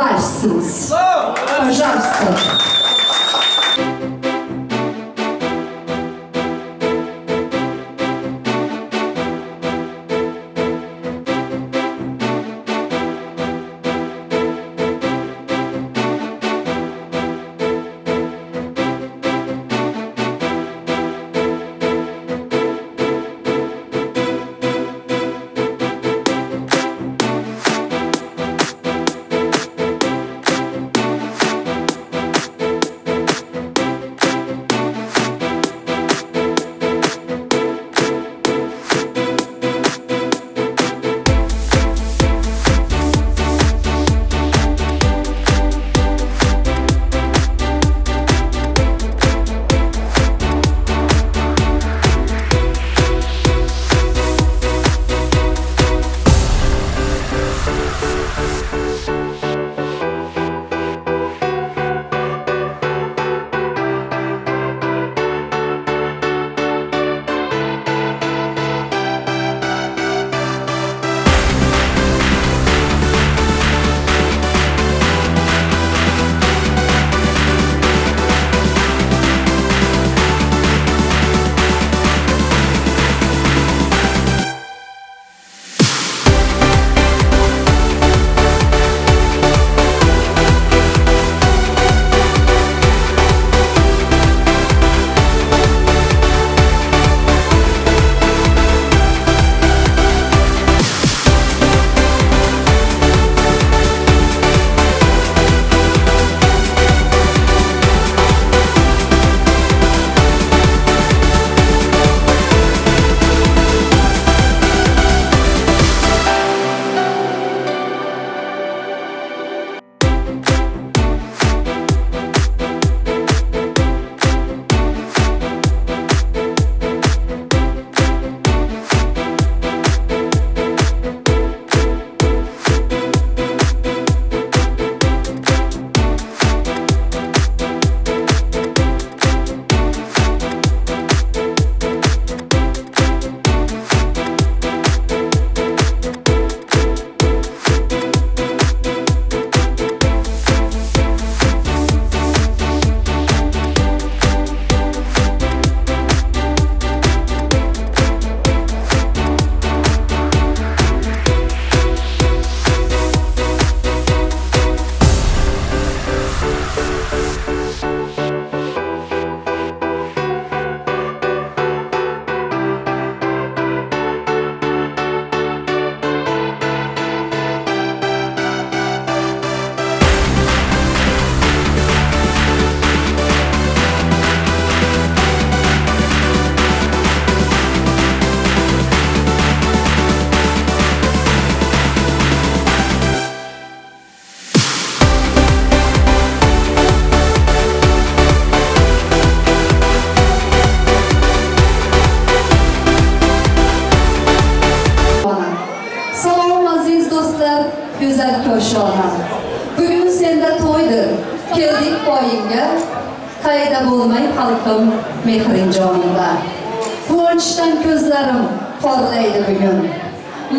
Вальс. Пожалуйста. Salom aziz do'stlar, go'zal koshona. Bugun senda to'ydir. Keldik poyingga. Qayda bo'lmay xalqim mehring jonida. Quvonchdan ko'zlarim porlaydi bugun.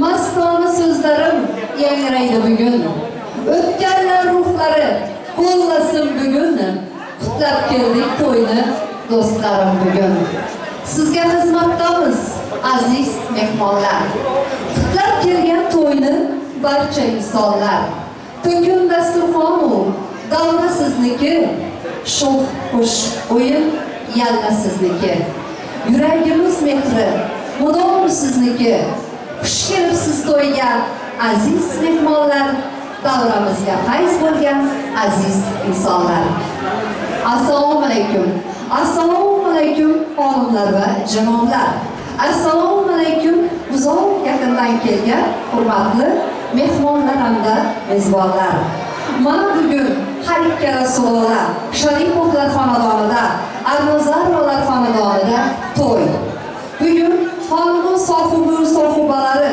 Mastona so'zlarim yangraydi bugun. O'tganlar ruhlari qo'llasin bugun. Qutlab keldik to'yni do'stlarim bugun. Sizga xizmatdamiz aziz mehmonlar. Qutlab kelgan to'yni barcha insonlar. To'kin dasturxon u davra sizniki, sho'x xush o'yin yalla sizniki. Yuragimiz mehri mudom sizniki. Xush kelibsiz to'yga aziz mehmonlar, davramizga fayz bo'lgan aziz insonlar. Assalomu alaykum. Assalomu alaykum xonimlar va janoblar. Assalomu alaykum uzoq yaqindan kelgan hurmatli mehmonlar hamda mezbonlar. Mana bugun har ikkala sulola Sharipovlar xonadonida, Arnozarovlar xonadonida to'y. Bugun xonadon sohibi sohibalari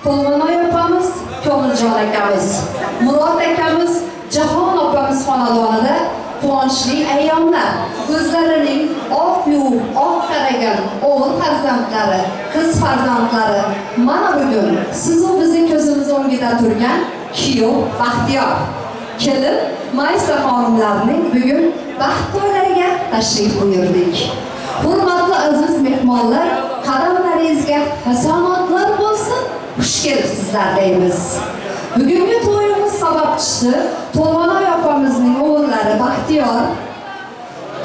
To'lg'onoy opamiz, Komiljon akamiz, Murod akamiz, Jahon opamiz xonadonida quvonchli ayyomlar. O'zlarining oq yuvib, oq qaragan o'g'il farzandlari, qiz farzandlari mana bugun siz u bizni ko'zimiz o'ngida turgan kuyov Baxtiyor. Kelin Maysa xonimlarning bugun baxt to'ylariga tashrif buyurdik. Hurmatli aziz mehmonlar, qadamlaringizga hasanotlar bo'lsin, xush kelibsizlar deymiz. Bugungi to'yimiz sababchisi To'lg'onoy opamizning o'g'illari Baxtiyor,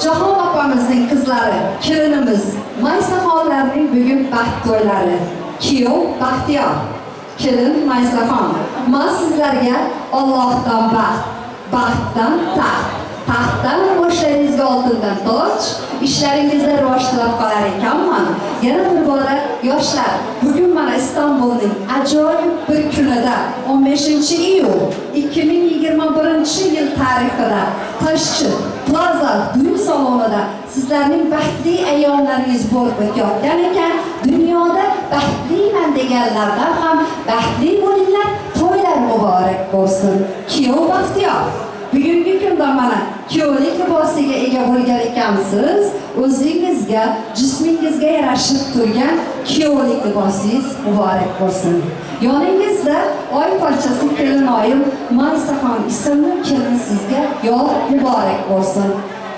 Jahon opamizning qizlari, kelinimiz Maysaxonlarning bugun baxt to'ylari. Kuyov Baxtiyor, kelin Maysaxon. Men sizlarga Allohdan baxt, baxtdan taxt, taxtdan boshlaringizga oltindan toj, ishlaringizda rivoj tilab qolar ekanman. Yana bir bora yoshlar, bugun mana Istanbulning ajoyib bir kunida 15 iyul 2021 yil tarixida Tashchi Plaza düğün salonida sizlarning baxtli ayyomlaringiz bo'lib o'tayotgan ekan. Dunyoda baxtliman deganlardan ham baxtli bo'linglar, to'ylar muborak bo'lsin. Kuyov Baxtiyor, bugungi kunda mana kuyovlik libosiga ega bo'lgan ekansiz, o'zingizga, jismingizga yarashib turgan kuyovlik libosingiz muborak bo'lsin. Yoningizda oy parchasi kelinoyim Maysaxon ismli kelin sizga yol muborak bo'lsin.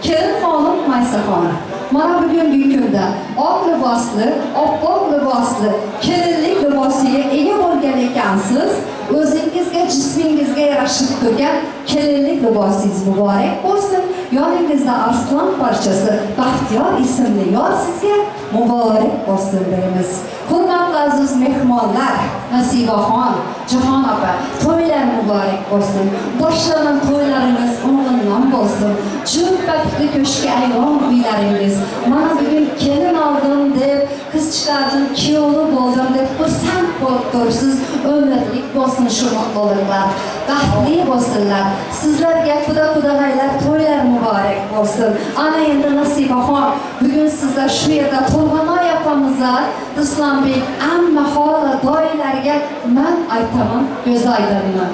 Kelin xonim Maysaxon, mana bugungi kunda oq libosli, oppoq libosli, kelinlik libosiga ega bo'lgan ekansiz, o'zingizga, jismingizga yarashib turgan kelinlik libosingiz muborak bo'lsin. Yoningizda arslon parchasi Baxtiyor ismli yor sizga muborak bo'lsin deymiz. Hurmatli aziz mehmonlar, Nasibaxon, Jahon opa, to'ylar muborak bo'lsin. Boshlagan to'ylaringiz o'ng'indan bo'lsin. Cho'pakli ko'shki ayvon uylaringiz. Mana bugun kelin oldim deb, qiz chiqardim, kuyovli bo'ldim deb xursand bo'lib turibsiz. Umrlik bo'lsin shu mutluluqlar. Baxtli bo'lsinlar. Sizlarga quda qudag'aylar to'ylar muborak bo'lsin. Ana endi Nasibaxon, bugun sizlar shu yerda To'lg'anoy opamizga, Ruslanbek amma xola doyilarga man aytaman ko'z oydinni.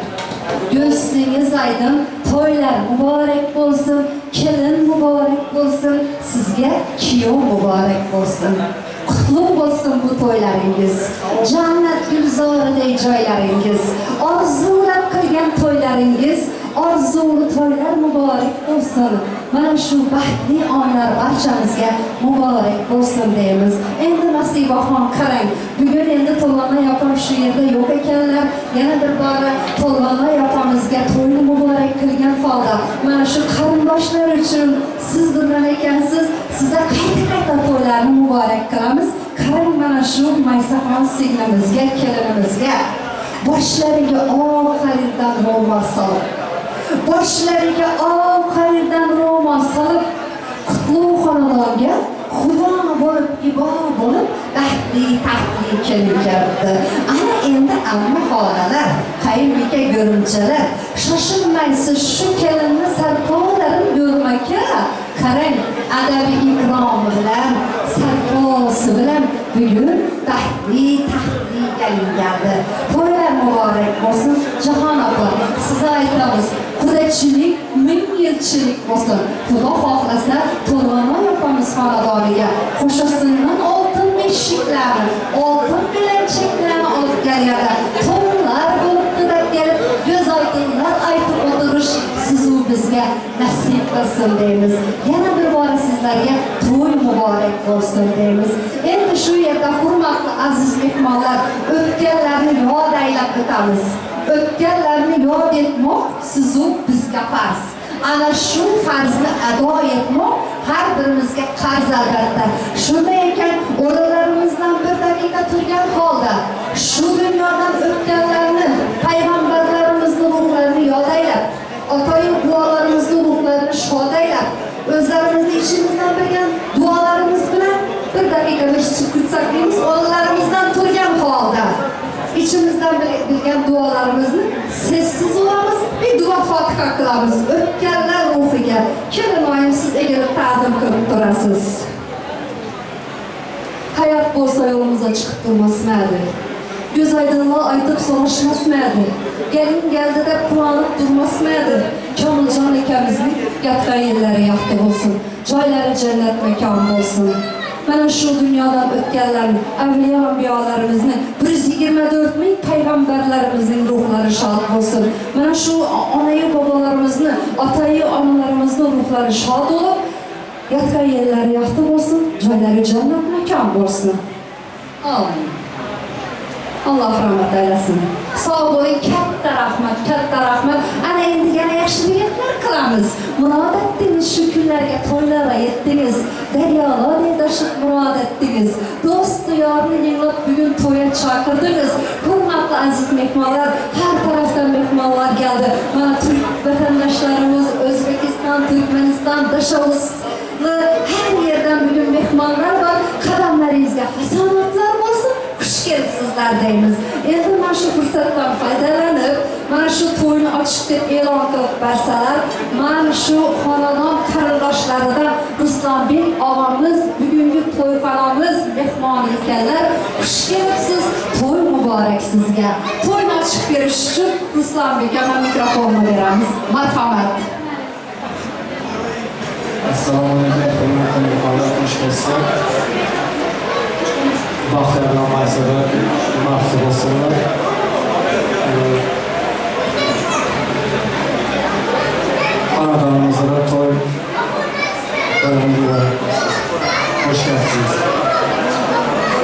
Ko'zingiz aydin, to'ylar muborak bo'lsin, kelin muborak bo'lsin, sizga kuyov muborak bo'lsin. Qutlug' bo'lsin bu to'ylaringiz. Jannat gulzoriday joylaringiz, orzulab qilgan to'ylaringiz, orzuli to'ylar muborak bo'lsin. Mana shu baxtli onlar barchamizga muborak bo'lsin deymiz. Endi Nasibaxon qarang, bugun endi To'lg'onoy opam shu yerda yo'q ekanlar. Yana bir bora To'lg'onoy opamizga to'yni muborak qilgan holda mana shu qarindoshlar uchun siz durgan ekansiz, sizlar qayta-qayta to'ylarni muborak qilamiz. Qarang mana shu Maysaxon singlimizga, kelinimizga boshlariga oq harirdan ro'mol solib, boshlariga oq harirdan ro'mol solib, qutlug' xonadonga xudo bo'lib, ibo bo'lib, baxtli, taxtli kelin kelibdi. Ana endi amma xolalar, qayinbeka ko'rimchalar, shoshilmaysiz shu kelinni sarpolarini ko'rmaka. Qarang, adabi ikromi bilan, sarposi bilan bugun baxtli, taxtli kelin keldi. To'ylar muborak bo'lsin. Jahon opa, sizga aytamiz, qudachilik ming yilchilik bo'lsin. Xudo xohlasa, To'lg'onoy opamiz xonadoniga qo'shasidan oltin beshiklarni, oltin bilanchiklarni olib keladi. To'ylar bo'libdi deb kelib, ko'z oydinlar aytib o'tirish sizu bizga nasib qilsin deymiz. Yana bir bora sizlarga to'y muborak bo'lsin deymiz. Endi shu yerda hurmatli aziz mehmonlar, o'tganlarni yod aylab o'tamiz. O'tganlarni yod etmoq sizu bizga farz. Ana shu farzni ado etmoq har birimizga qarz albatta. Shunday ekan, o'rinlarimizdan bir daqiqa turgan holda shu dunyodan o'tganlarni, payg'ambarlarimizni ruhlarini yod aylab, otayu buvolarimizni ruhlarini shod aylab, o'zlarimizni ichimizdan bilgan duolarimiz bilan bir daqiqa bir sukut saqlaymiz, o'rinlarimizdan turgan holda ichimizdan bilgan duolarimizni sessiz o'qamiz, bir duo fotiha qilamiz o'tganlar ruhiga. Kelinoyim, siz egilib ta'zim qilib turasiz. Hayot bo'lsa yo'limizga chiqib turmasmadi. Göz aydınlığı aytib so'rashmasmadi. Gelin geldi deb quvonib durmasmadi. Komiljon akamizning yotgan yerlari yaxshi bo'lsin. Joylari jannat makon bo'lsin. Mana shu dunyodan o'tganlarni, avliyo anbiyolarimizni, 124 ming payg'ambarlarimizning ruhlari shod bo'lsin. Mana shu onayu bobolarimizni, otayu onalarimizni ruhlari shod bo'lib, yotgan yerlari yaxshi bo'lsin, joylari jannat makon bo'lsin. Amin. Alloh rahmat aylasin. Sog' bo'ling, katta rahmat, katta rahmat. Ana endi yana yaxshi niyatlar qilamiz. Murod etdingiz shu kunlarga, to'ylarga yetdingiz. Daryolar toshib murod etdingiz. Do'st yorni yig'ib bugun to'yga chaqirdingiz. Hurmatli aziz mehmonlar, har tarafdan mehmonlar keldi. Mana turk vatandoshlarimiz, O'zbekiston, Turkmaniston, Dashog'uzli har yerdan bugun mehmonlar bor. Qadamlaringizga hasanatlar bo'lsin. Xush kelibsizlar deymiz. Endi mana shu fursatdan foydalanib, mana shu to'yni ochiq deb e'lon qilib bersalar, mana shu xonadon qarindoshlaridan Ruslanbek og'amiz bugungi to'yxonamiz mehmoni ekanlar. Xush kelibsiz, to'y muborak sizga. To'yni ochib berish uchun Ruslanbekka ham mikrofonni beramiz. Marhamat. Assalomu alaykum, hurmatli mehmonlar, xush kelibsizlar. Baxtlardan maysalar, maftu bo'lsinlar. Xonadonimizda to'y bayram muborak bo'lsin. Xush kelibsiz.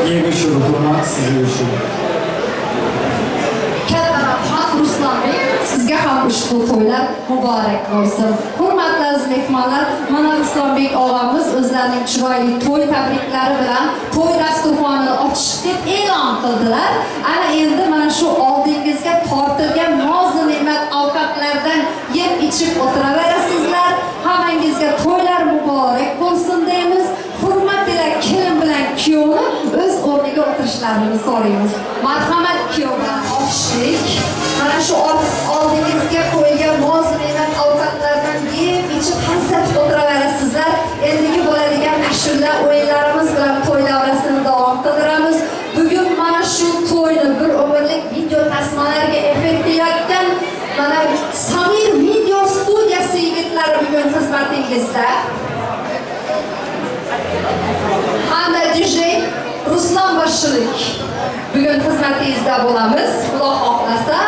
Yeb ichib hurmat sizga uchun. Katta rahmat Ruslanbek, sizga ham ushbu to'ylar muborak bo'lsin. Hurmatli aziz mehmonlar, mana Ruslanbek og'amiz o'zlarining chiroyli to'y tabriklari bilan to'y dasturxonini ochish deb e'lon qildilar. Ana endi mana shu oldingizga tortilgan noz-ne'mat ovqatlardan yeb ichib o'tiraverasizlar. Hammangizga to'ylar muborak bo'lsin deymiz. Hurmat ila kelin bilan kuyovni o'z o'rniga o'tirishlarini so'raymiz. Marhamat, kuyov bilan ochdik. Mana shu oldingizga qo'yilgan noz-ne'mat ovqatlardan yeb ichib hazzat o'tiraverasizlar. Endigi bo'ladigan ashula o'yinlarimiz bilan to'y davrasini davom qildiramiz. Bugun mana shu to'yni bir umrlik video tasmalarga effekt qilayotgan mana Samir video studiyasi yigitlari bugun xizmatingizda. Hamda DJ Ruslan Bashirik bugun xizmatingizda bo'lamiz. Xudo xohlasa,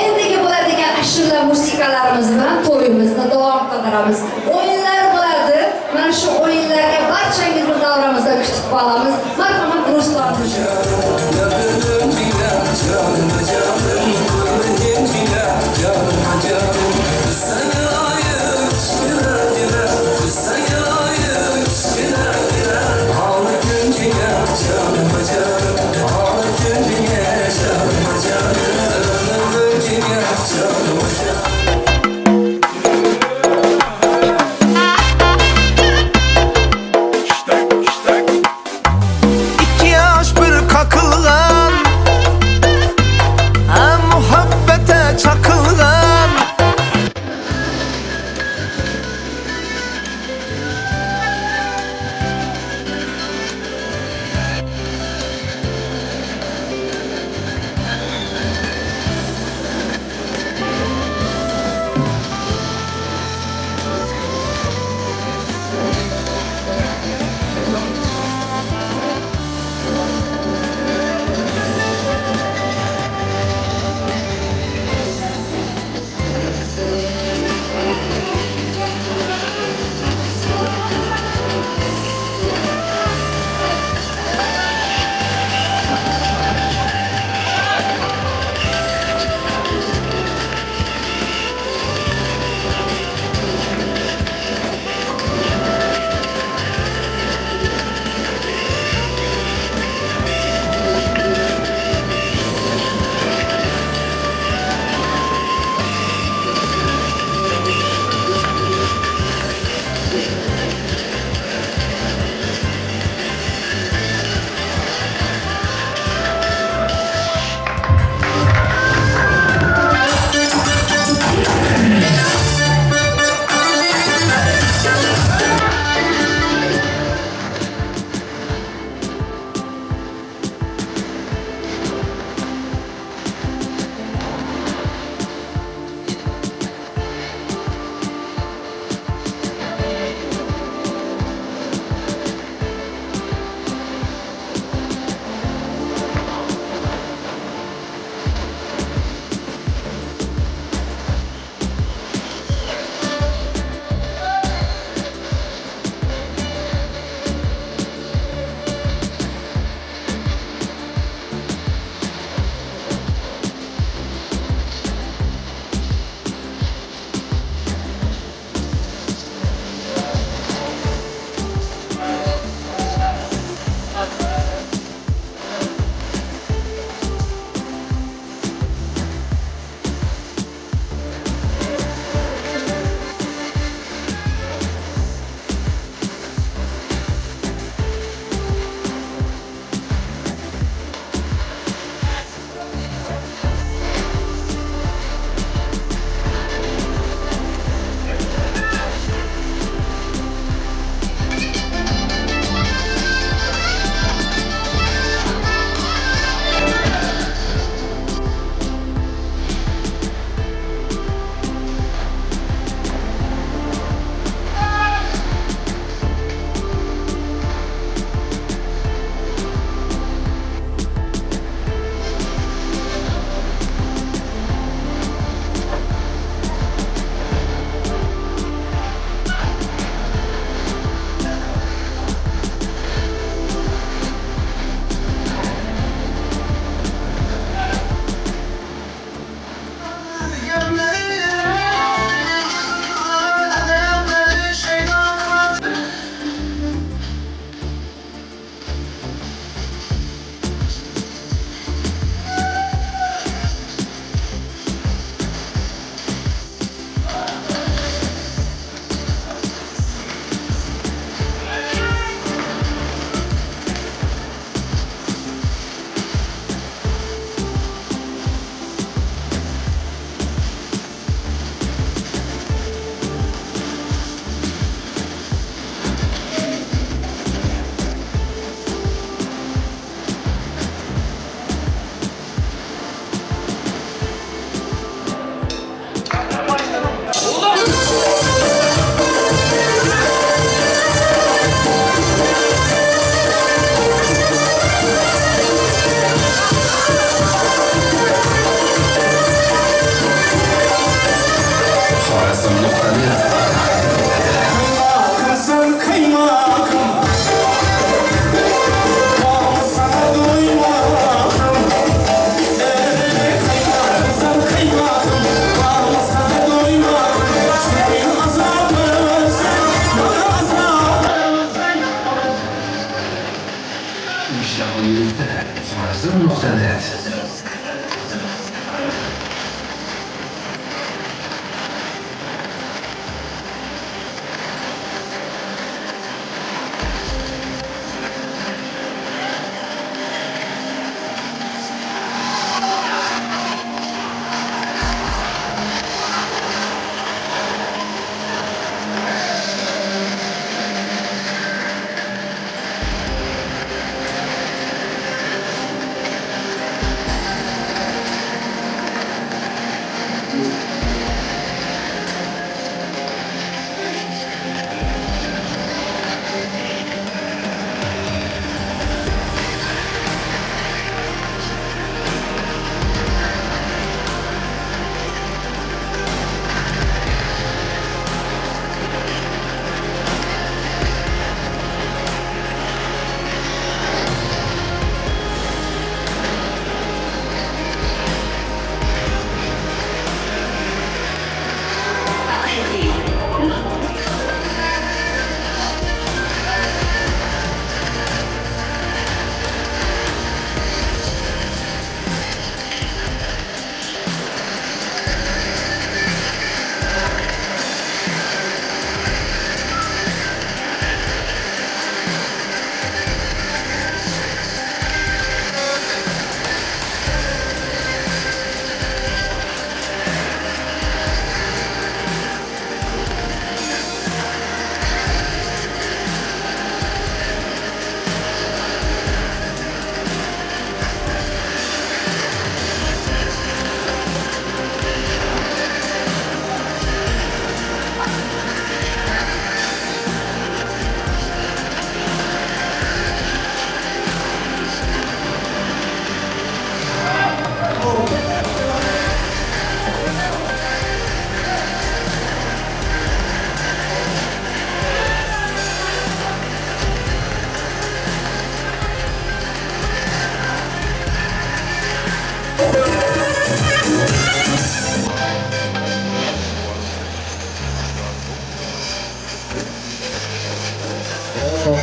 endigi bo'ladigan ashula musiqalarimiz bilan to'yimizni davom qildiramiz. O'yinlar bo'ladi. Mana shu o'yinlarga barchangizni davramizda kutib qolamiz. Marhamat Ruslan Bashirik. Canım. Tizim.net.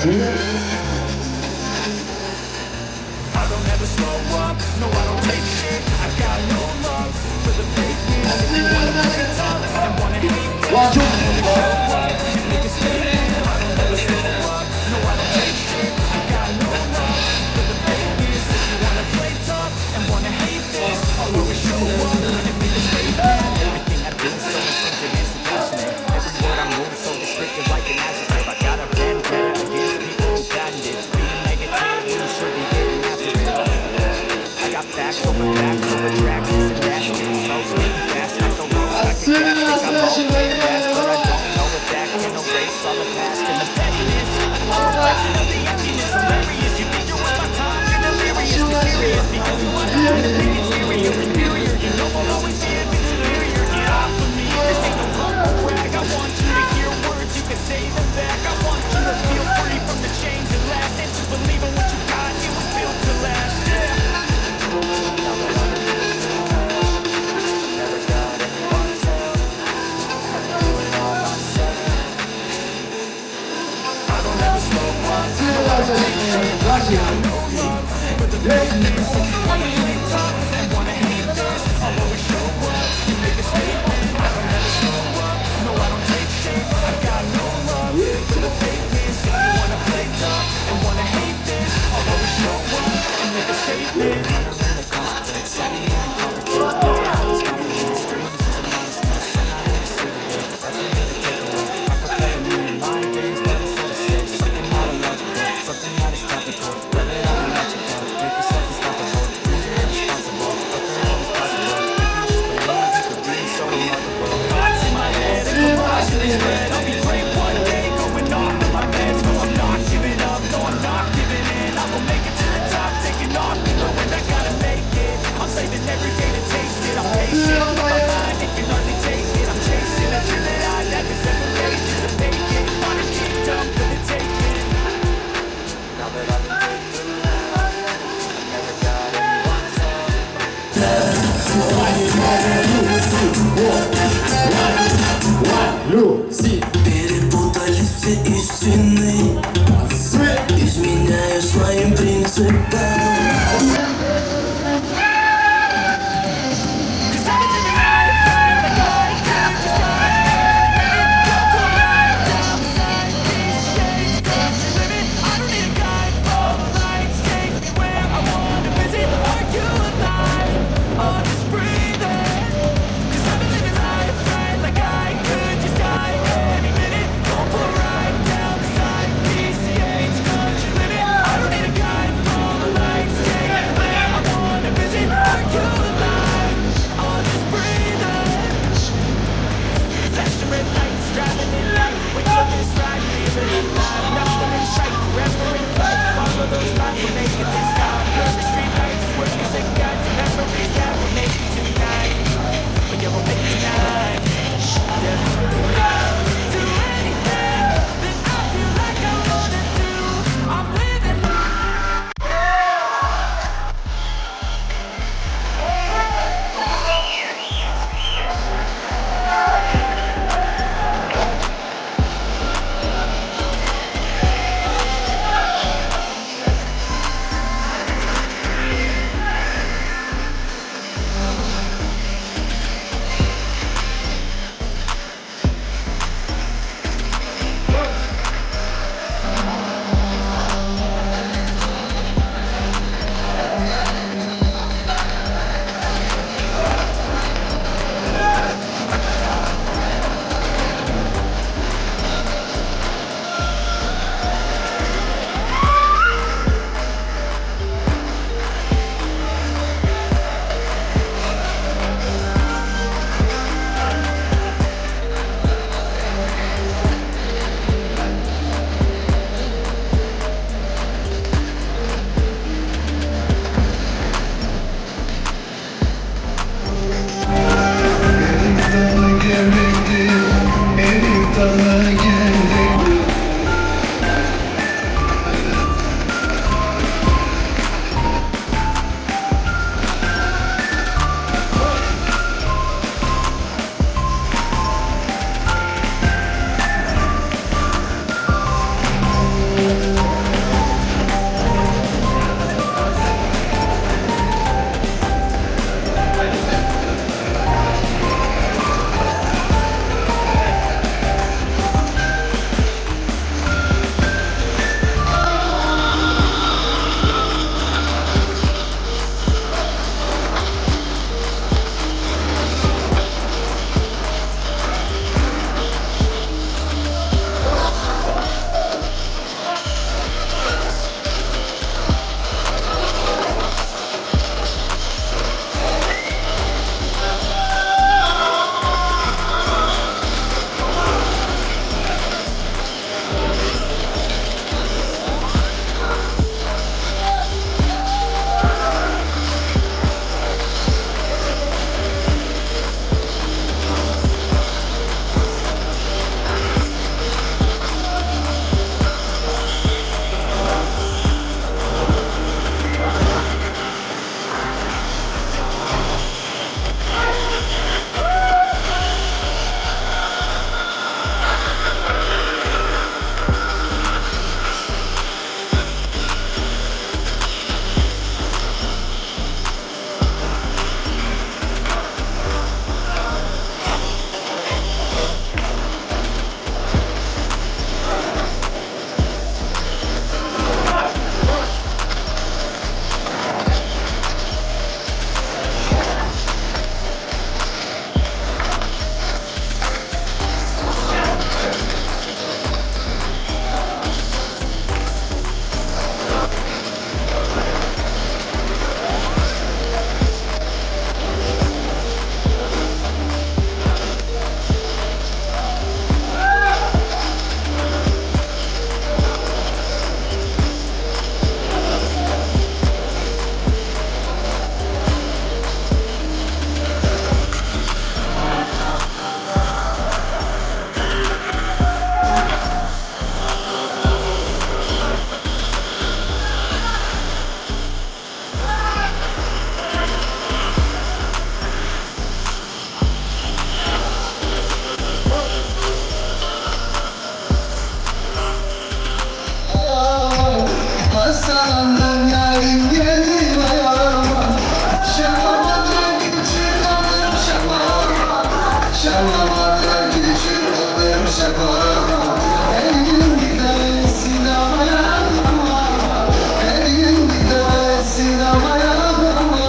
I don't ever slow up, no I don't take shit. I got no love for the fakeness. If you wanna play tough and wanna hate this, I'll show up and make a statement. I don't ever slow up, no I don't take shit. I got no love for the fakeness. If you wanna play tough and wanna hate this, I'll always show up and make a statement. Everything I do so instinctive and so passionate. Every word I move so descriptive like an adjective. I got a vendetta against people who patented being negative when you should be getting after it. I got facts over facts over tracks, this and that shit. So speak fast like a road, I can gas, think I'm okay fast, but I don't know if that can erase all the past and the pettiness. I'm a reflection of the emptiness, hilarious. You think you're worth my time, you're delirious, mysterious, because you wanna have to think it's inferior, inferior. You know I'll always be a bit superior. Get off of me, this ain't no humble brag. I want you to hear words, you can say them back. I want you to feel free from the chains at last, and to believe in what you got, it was built to last. Yeah. Never got anyone's help. Had to do it all myself. I don't ever slow up, no I don't take shit. I got no love for the fakeness. If you wanna play tough and wanna hate this, I'll always show up and make a statement. I don't ever slow up, no I don't take shit. I got no love for the fakeness. If you wanna play tough and wanna hate this, I'll always show up and make a statement. Thoughts in my head, a collage and they spread. I'll be great one day, going off of my meds. No, I'm not giving up, no, I'm not giving in. I will make it to the top, taking off in the wind. I gotta make it, I'm saving every day to taste it. I'm patient, but my mind, it can hardly take it. I'm chasing a dream that I've had for 7 ages. A vacant modern kingdom for the taking. Now that I've been put through hell, I never got anyone's help. Перепутали все истины, изменяя своим принципам. alive, nothing in sight. Forever in flight, follow those lines, we'll make it this time. Burn the street lights, work as a guide to memories that we're making tonight. But yeah, we'll make it tonight. Yeah. Do anything that I feel like I wanna do. I'm living. Erik dalı gevrekti, erik dalı gevrek. Hastalandım yarim geldi ayağıma. Şaplamadım küçük hanım şaplama. Şaplamadım küçük hanım şaplama. Her gün gider sinemaya ama. Her gün gider sinemaya ama.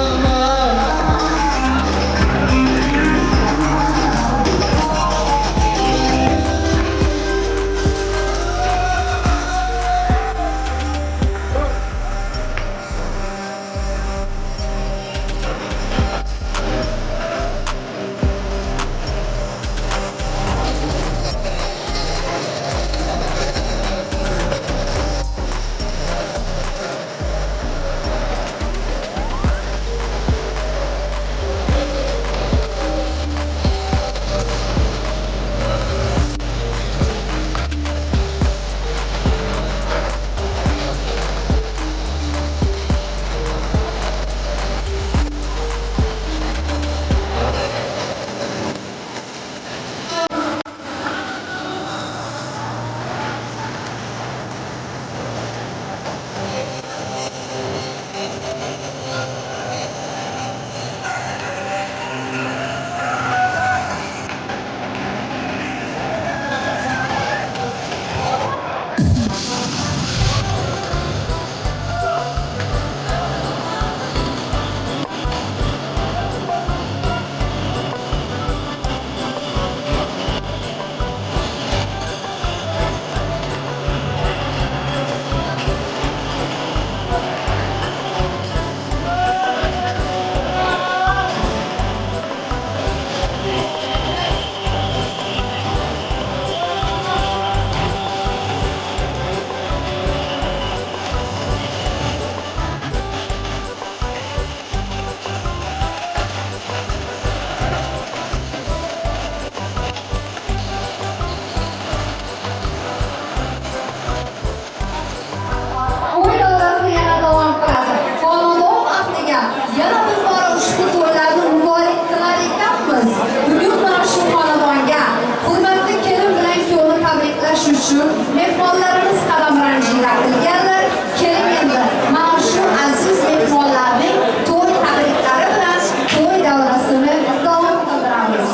shu mehmonlarimiz qadam ranjiylar qilganlar. Keling endi mana shu aziz mehmonlarning to'y tabriklari bilan to'y davrasini davom qildiramiz.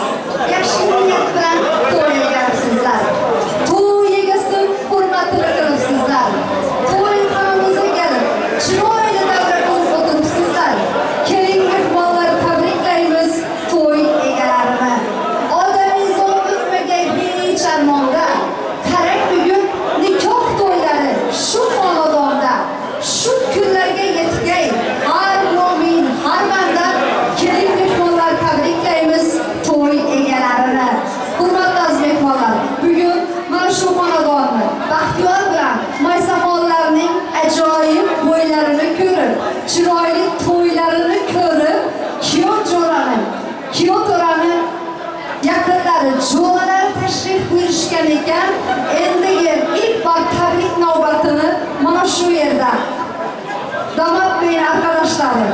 Yaxshi niyat bilan to'y egarsizlar. To'y egasi hurmatini qilibsizlar. To'y xonamizga kelib, chiroyli davra qilib o'tiribsizlar. Keling mehmonlar, tabriklaymiz to'y egalarini. Odamizod o'tmagay hech armonda. Qarang, bugun nikoh to'ylari shu xonadonda, shu kunlarga yetgay har mo'min, har banda. Keling mehmonlar, tabriklaymiz to'y egalarini. Hurmatli aziz mehmonlar, bugun mana shu xonadonni Baxtiyor bilan Maysaxonlarning ajoyib bo'ylarini ko'rib, chiroyli to'ylarini ko'rib, kuyov jo'rani, kuyov to'rani yaqinlari, jo'ralari tashrif buyurishgan ekan. Endigi ilk bor tabrik navbatini mana shu yerda Damat Bey'in arkadaşları,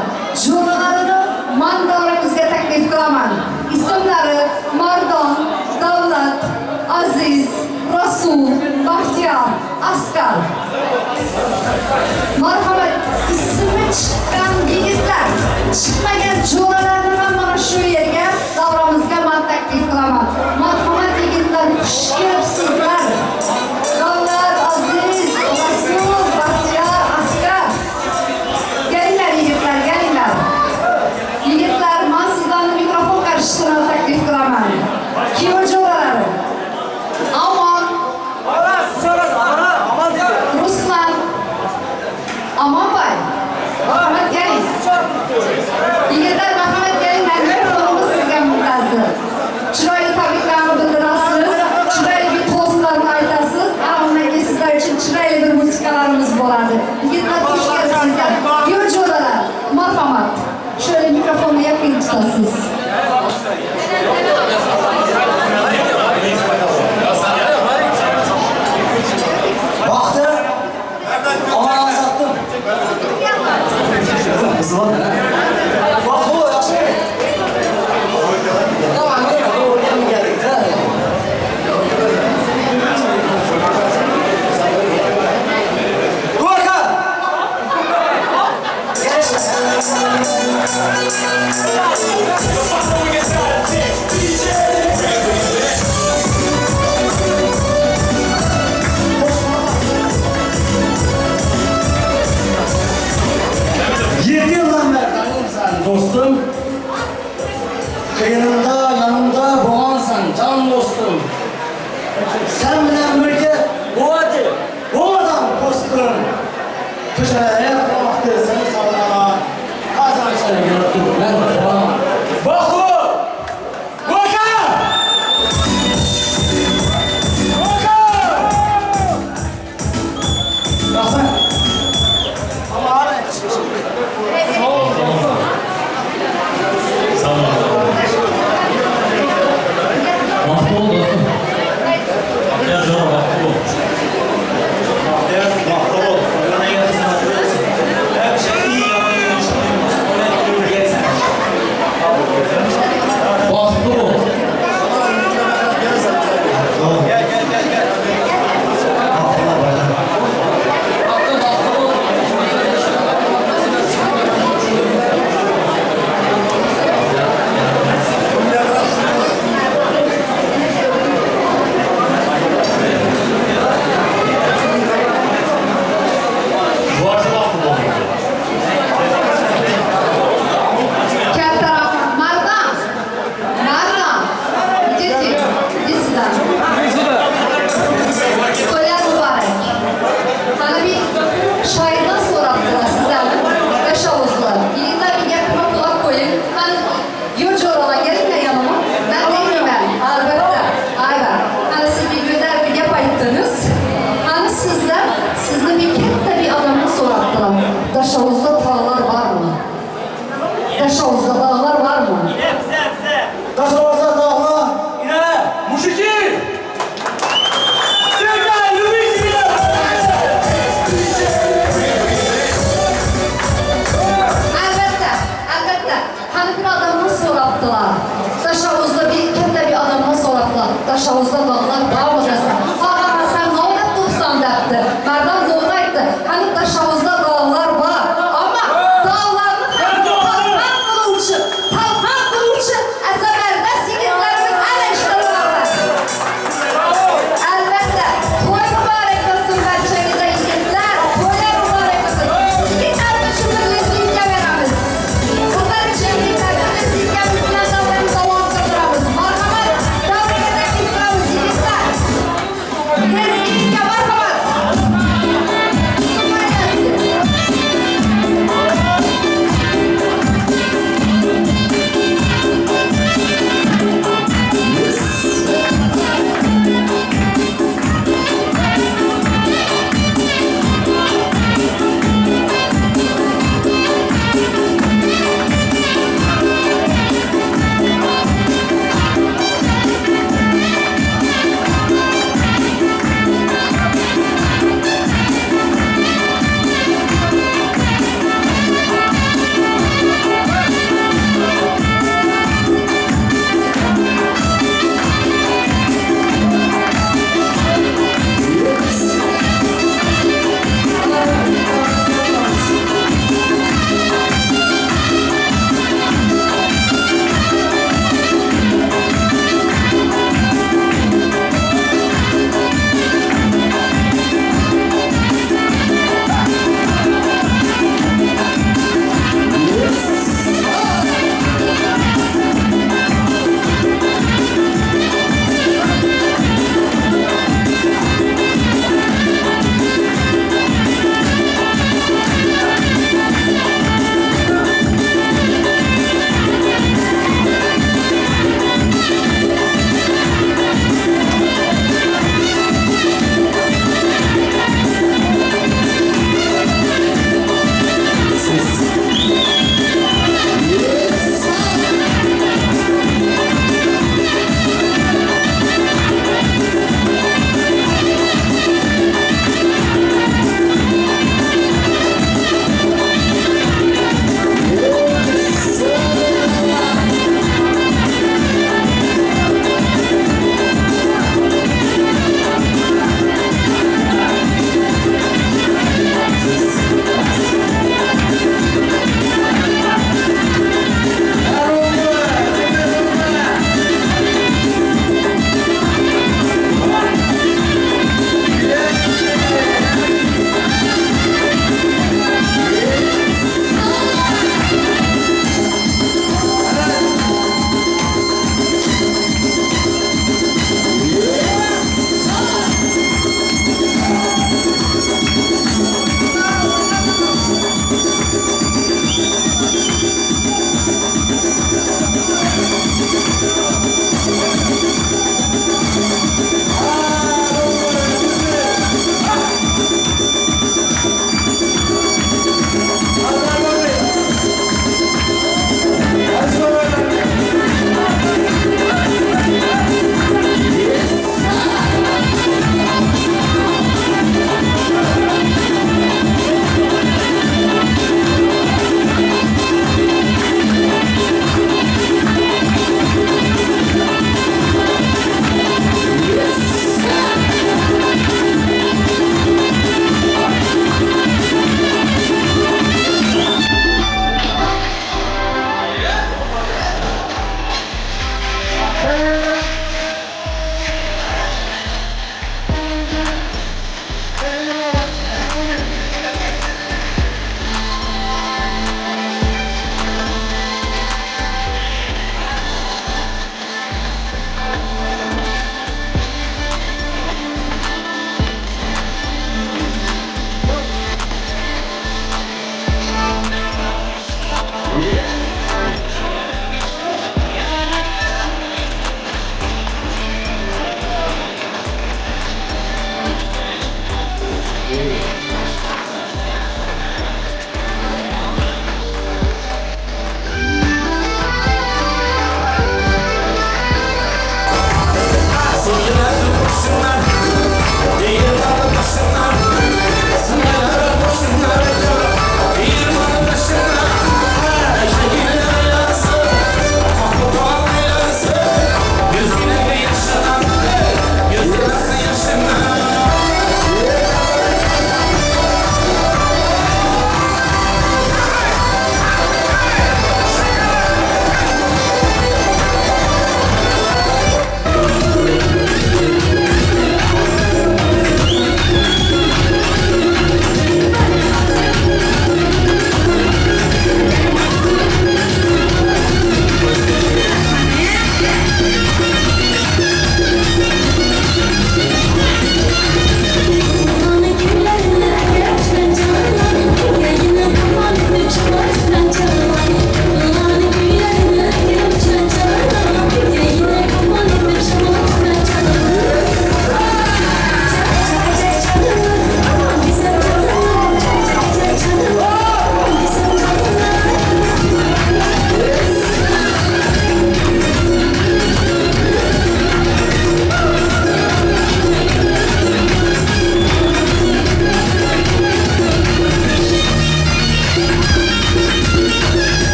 jo'ralarini mandoramizga taklif qilaman. Ismlari Mardon, Davlat, Aziz, Rasul, Baxtiyor, Askar. Marhamat, ismi chiqqan yigitlar, chiqmagan jo'ralarni ham mana shu yerga davramizga man taklif qilaman. Marhamat yigitlar, xush kelibsizlar. Davlat, Aziz, Rasul, Baxtiyor, Askar. Kelinglar yigitlar, kelinglar. Yigitlar, man sizlarni mikrofon qarshisina taklif qilaman. Kuyov jo'ralari. Amon, Ruslan, Amonboy. Marhamat keling. Yigitlar, marhamat kelinglar. Mikrofonimiz sizga muntazir. Chiroyli tabriklarni bildirasiz, chiroyli bir to'stlarni aytasiz. Ana undan keyin sizlar uchun chiroyli bir musiqalarimiz bo'ladi. Yigitlar, xush kelibsizlar. Kuyov jo'ralar, marhamat. Şöyle mikrofonu yaqin tutasiz. Baktı. Aman sattım. Bak bu yaxshi. Tamam, geldik. Gorka! Yedi yıldan beri tanıyorum sen dostum. Kıyınında, yanımda boğansan can dostum. Sen bilen birge bu hadi, bu adam dostum. Köşelere baktı seni sallama. Kazan seni gördüm ben boğamam. Bak bu! Gorka! Gorka! Rahmet. Ama abi. Sağ ol dostum. Sağ olun.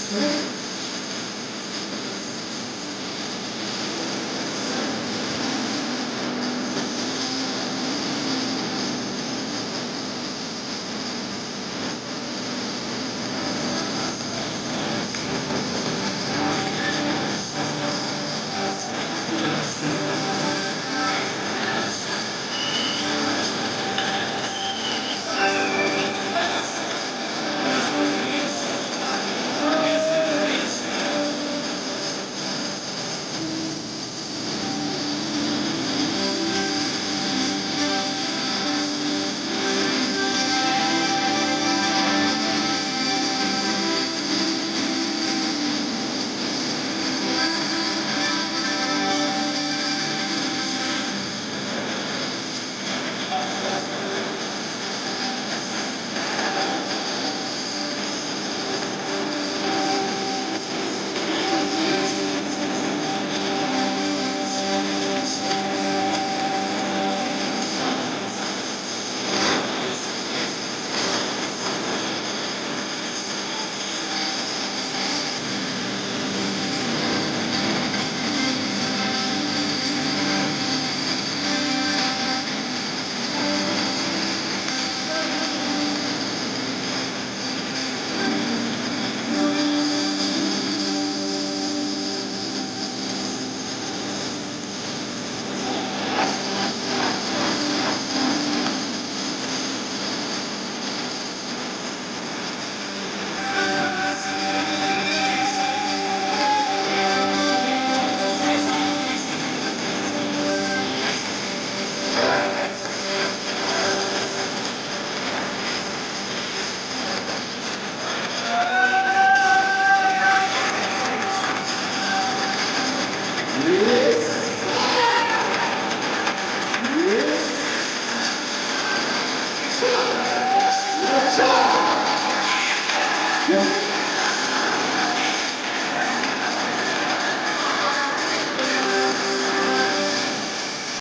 Yeah.